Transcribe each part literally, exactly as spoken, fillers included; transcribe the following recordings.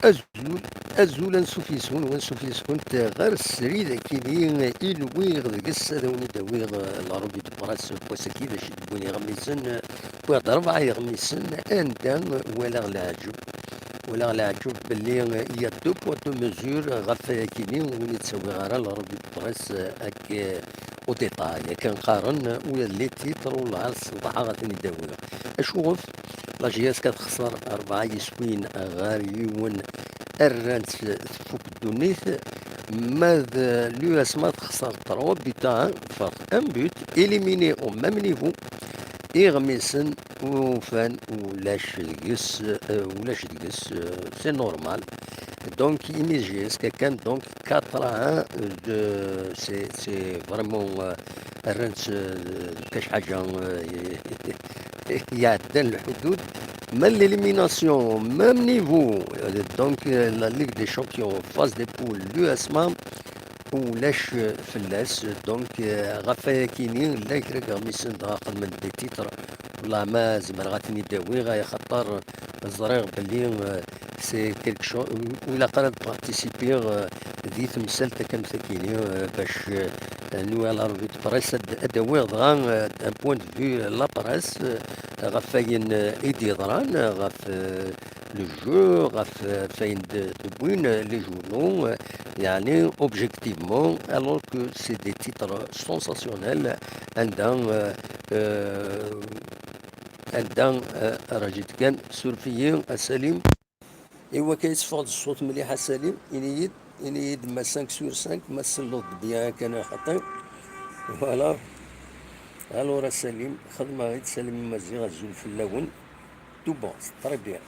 Azul, azul, ansuf yes-wen, wansuf yes-went ɣer srid akini i nwiɣ deg-s ad awen-id-awiɣ, eh, la revue de presse n wass-agi, d acu i d-wwin iɣmisen, eh, wwiɣ-d rebɛa iɣmisen anda walaɣ leɛǧeb. Walaɣ leɛǧeb belli, eh, il y a deux poids, deux mesures ɣef wayakini ur wen-id-ttawiɣ ara la revue de presse, eh, ak, eh, au détail, akken qqaren, ula d les titres ur lɛar ssenṭaḥeɣ ad ten-id-awiɣ. Acuɣef? La J S K texṣer rebɛa yiswin ɣer yiwen, rran-tt tfuk ddunit, ma d l'U S M A texṣer trois buts à un, ferq un but, éliminé au même niveau, iɣmisen ufan ulac deg-s, euh, ulac deg-s, euh, c'est normal. Donc, imi J S K kan, donc, quatre à un, euh, de, c'est, c'est vraiment, euh, rran-tt, euh, d kac ḥaǧa, euh, iɛeddan lḥudud. Ma l'élimination, même niveau, euh, donc, euh, la Ligue des Champions, phase des poules, l'U S M A, ulac, euh, fell-as. Donc, euh, ɣef wayakini, llan kra n yiɣmisen dɣa xedmen des titres. Wallah ma zemreɣ ad ten-id-awiɣ, ay axaṭer ẓriɣ belli, euh, c'est quelque chose, ur ilaq ara ad participiɣ, euh, di temsalt takamtakini, euh, bac, euh, nwiɣ la revue de presse ad, ad d-awiɣ dɣa, euh, d'un point de vue, euh, la presse, euh, ɣef wayen, euh, i d-yeḍran, euh, ɣef, euh, le jeu, ɣef, euh, ɣef wayen d-, d-wwin, euh, les journaux, euh, yeɛni objectivement, alors que c'est des titres sensationnels, anda, euh, euh, anda, euh, rajit kan, suref-iyi, a Salim. Iwa kan yetteffeɣ-d ṣṣut mliḥ, a Salim, ini-yi-d, ini-yi-d ma cinq sur cinq, ma tselleḍ-d bien kan a xaṭi. Voilà. Alors a Salim, xedmeɣ-id, Salim Maziɣ, azul fell-awen. Tout bon, c'est très bien.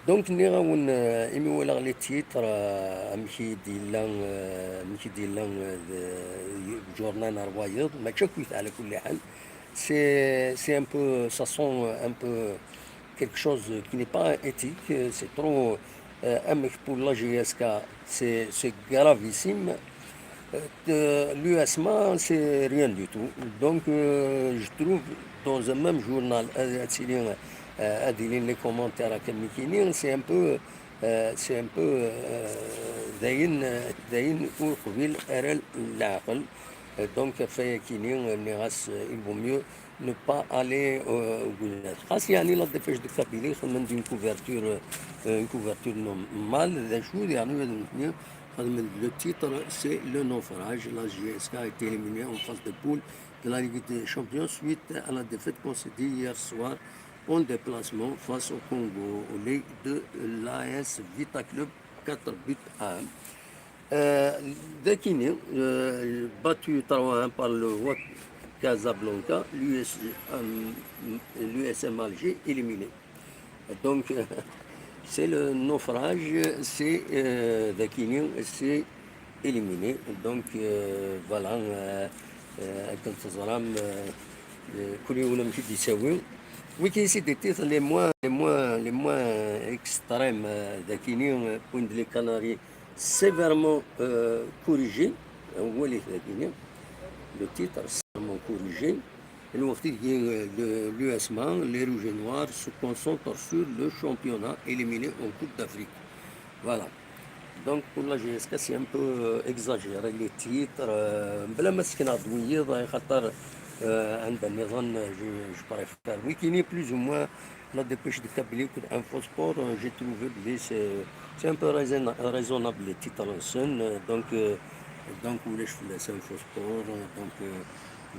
Donc, nniɣ-awen, euh, imi walaɣ les titres, euh, amek i d-yella, euh, amek i d-yella, euh, d-, deg journal ar wayeḍ, mačči akkit, ɛla kulli ḥal. C'est, c'est un peu, ça sent un peu quelque chose qui n'est pas éthique, euh, c'est trop, euh, amek pour la J S K, c'est, c'est gravissime. Euh, de l'U S M A, c'est rien du tout. Donc, euh, je trouve, dans un même journal, euh, ad tili, euh, ad ilin les commentaires akken mi kini, c'est un peu, euh, c'est un peu, euh, d ayen, euh, d ayen ur qbil ara leɛqel. Euh, donc, ɣef wayakini, euh, nniɣ-as, euh, il vaut mieux ne pas aller, euh, au Goulet. Xas yeɛni la dépêche de Kabylie xedmen-d une couverture, euh, une couverture normale, d acu yeɛni ad nutni xedmen-d le titre, c'est le naufrage, la J S K a été éliminée en phase de poule de la Ligue des Champions suite à la défaite concédée hier soir en déplacement face au Congo, au lit de l'A S Vita Club, quatre buts à un. Euh, Dakini, euh, battu trois un par le Wak Casablanca, l'U S, euh, l'U S M Alger éliminé. Donc, c'est le naufrage, c'est, euh, Dakini, c'est éliminé. Donc, euh, voilà, euh, euh, akken teẓram, euh, euh, kul yiwen amek i d-yettawi. Wiki, c'est des titres les moins, les moins, les moins extrêmes, euh, Dakini, euh, point de les Canaries, sévèrement, euh, corrigé. Walit dagi, le titre sévèrement corrigé. Lweqt ideg, euh, le, l'U S M A, les Rouges et Noirs, se concentrent sur le championnat, éliminé en Coupe d'Afrique. Voilà. Donc pour la J S K, c'est un peu, euh, exagéré, les titres. Euh, bla ma sekneɣ-d wiyiḍ, xaṭer, euh, anda nniḍen, je, je préfère. Wikini, plus ou moins, la dépêche de Kabylie, Info Sport, euh, j'ai trouvé que c'est, c'est un peu raisonna-, raisonnable, les titres, euh, donc, euh, donc, ulac fell-as Info Sport, euh, donc, euh,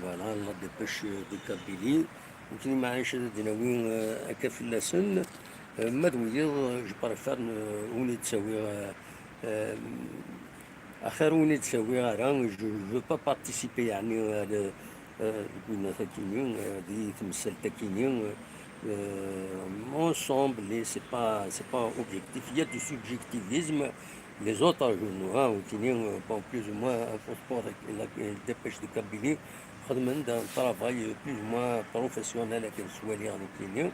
voilà, la dépêche de Kabylie. Wikini, maɛlic, ad d-nawi, euh, akka fell-asen. Euh, ma d wiyiḍ, euh, je préfère ne, ur wen-id-ttawiɣ, euh, euh, axir ur wen-id-ttawiɣ ara, je, je veux pas participer, yeɛni, à le, euh, deg winnat akini, euh, di temsalt akini, euh, ensemble, et c'est pas, c'est pas objectif. Il y a du subjectivisme. Les autres journaux, hein, wikini, euh, bon, plus ou moins, Info Sport, la, la Dépêche de Kabylie, xedmen-d un travail, euh, plus ou moins professionnel, akken ttwaliɣ nekkini.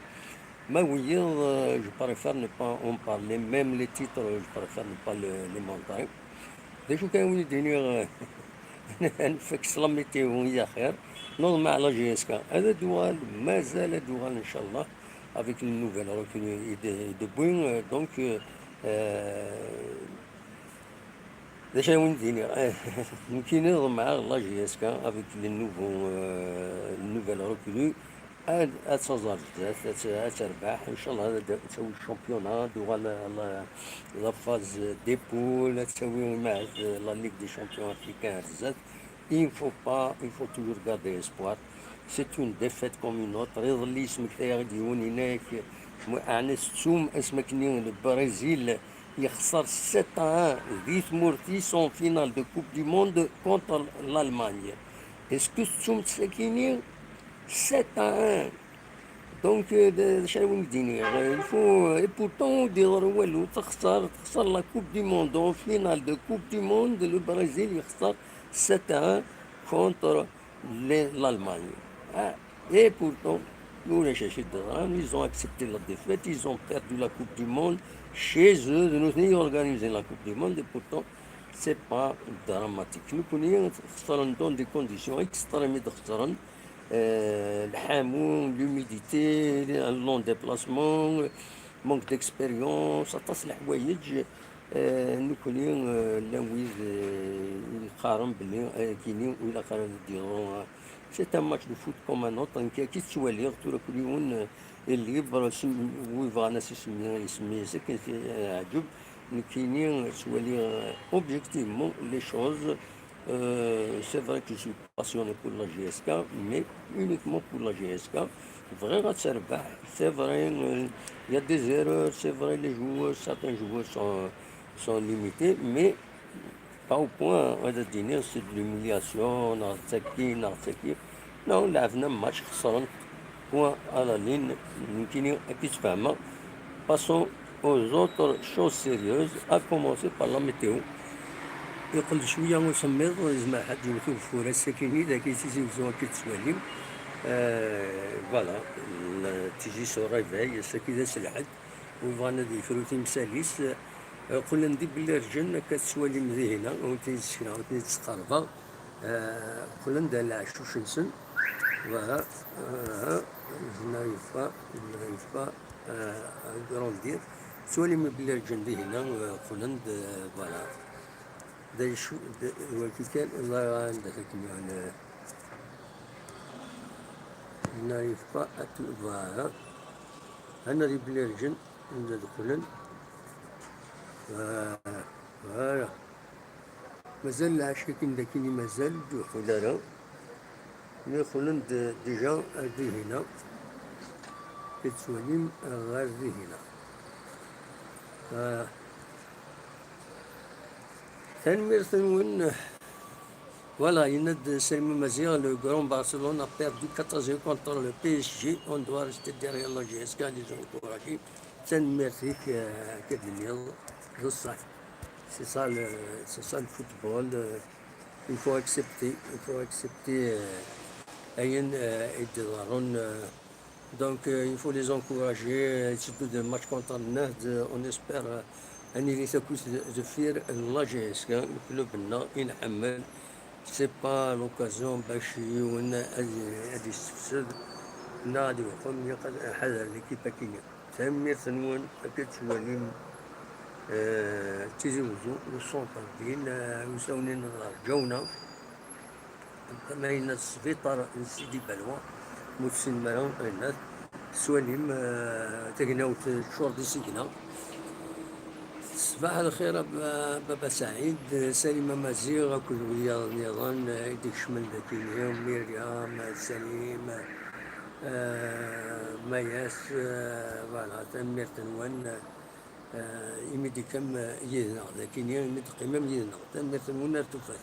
Ma wiyiḍ, euh, je préfère ne pas en parler. Même les titres, euh, je préfère ne pas le, les montrer. D acu kan, win i d-iniɣ, euh, ad nfak s la météo i axir. Nuḍen ma ɛla J S K. Ad d-uɣal, mazal ad d-uɣal, inchallah, avec une nouvelle recrue i d-, i d-wwin. Euh, donc, euh, Euh, d acu ara wen-d-iniɣ? Nekkini ḍemɛeɣ la J S K avec les nouveaux, euh, les nouvelles recrues. Ad, ad taẓ ar zdat, ad, ad terbeḥ, ncallah ad, ad tawi championnat, ad tuɣal la, la, la phase des poules, ad tawi, ma, la Ligue des Champions africains ar zdat. Il ne faut pas, il faut toujours garder espoir. C'est une défaite comme une autre. Iḍelli yesmektay-aɣ-d yiwen, yenna-yak, mu-, ɛni tettum asmi akken le Brésil yexṣer sept à un di tmurt-is en finale de Coupe du Monde contre l'Allemagne? Est-ce que tettum-tt sakini? Sept à un. Donc, euh, d-, d acu ara wen-d-iniɣ? Il faut, euh, et pourtant, ur d-yeḍri walu. Texṣer, texṣer la Coupe du Monde, en finale de Coupe du Monde, le Brésil yexṣer sept à un contre les, l'Allemagne. Ah, et pourtant, ulac acu i d-yeḍran, ils ont accepté la défaite, ils ont perdu la Coupe du Monde chez eux, d nutni i organisé la Coupe du Monde, et pourtant, c'est pas dramatique. Nekkni xesren dans des conditions extrêmes i d-xesren, euh, lḥamu, l'humidité, un long déplacement, manque d'expérience, aṭas n leḥwayeǧ. Euh, nekkni, euh, llan wid, euh, yeqqaren belli ayagi-nni ur ilaq ara ad d-yeḍru, euh, c'est un match de foot comme un autre. Nekk akka i ttwaliɣ, tura kul yiwen, euh, est libre, wi bɣan ad s-isemmi, isemmi-as akken yeɛǧeb. Nekkini ttwaliɣ, euh, objectivement les choses. Euh, c'est vrai que je suis passionné pour la J S K, mais uniquement pour la J S K. Bɣiɣ ad terbeḥ. C'est vrai, euh, il y a des erreurs, c'est vrai, les joueurs, certains joueurs sont, sont limités, mais pas au point, hein, de dire c'est de l'humiliation, neɣ d tagi, neɣ d tagi. Non, lɛebna match, xesren. Point à la ligne, nekkini akka i ttfehmeɣ. Passons aux autres choses sérieuses, à commencer par la météo. Yeqqel-d cwiya usemmiḍ, yezmer ḥedd yewwet ugeffur ass-akini, dagi Tizi Wezzu akka i tettwalim. Euh, voilà, la Tizi se réveille, ass-agi d ass lḥedd, wi bɣan ad yefru timsal-is. Euh, qqlen-d iberrjen, akka tettwalim dihin, ur ten-id-sseknaɣ, ur ten-id-sqerbeɣ. Euh, qqlen-d ar leɛcuc-nsen. Voilà. Euh, je n'arrive pas, je n'arrive pas, euh, à grandir. Tettwalim iberrjen dihin, euh, qqlen-d, euh, voilà. D acu, d, wagi kan, ẓriɣ anda akken yeɛni, je n'arrive pas à tout, voilà. Hana d iberrjen, anda d-qqlen. Voilà, voilà. Mazal lɛecc akken d akken i mazal, ur d-yeqqel ara. Mi qqlen-d déjà ar dihina, i tettwalim ɣer dihina. Ah. Tanemmirt-nwen. Voilà, yenna-d Salim Amaziɣ, le grand Barcelone a perdu quatre à zéro contre le P S G. On doit rester derrière la J S K, les encourager. Tanemmirt-ik, euh, akka d-tenniḍ, d ṣṣeḥ. C'est ça le, c'est ça le football, euh, il faut accepter, il faut accepter, euh, ayen, euh, i d-iḍerrun, euh, donc, euh, il faut les encourager, euh, surtout de match contre Nehd, euh, on espère, euh, ad nili akkit deffir n la J S K, le club-nneɣ i nḥemmel. C'est pas l'occasion bac yiwen ad, ad yessefsed neɣ ad iweqqem, ilaq ad nḥader l'équipe akini. Tanemmirt-nwen, akka tettwalim, euh, Tizi Wezzu, le centre-ville, euh, usawen-nneɣ rǧawna. Am ayen sbiṭar n Sidi Balwa, ma ur tessinem ara, ayen tettwalim, euh, tagnawt teččur d isigna. Ṣbaḥ lxir a ba-, Baba Saɛid, Salim Amaziɣ akked wiyaḍ nniḍen, euh, i d-ikecmen dagi, Myriam, Salim, euh, Mayas, euh, voilà, tanemmirt-nwen, euh, imi d-teqqimem, euh, yid-neɣ dagi, imi d-teqqimem yid-neɣ. Tanemmirt-nwen ar tufat.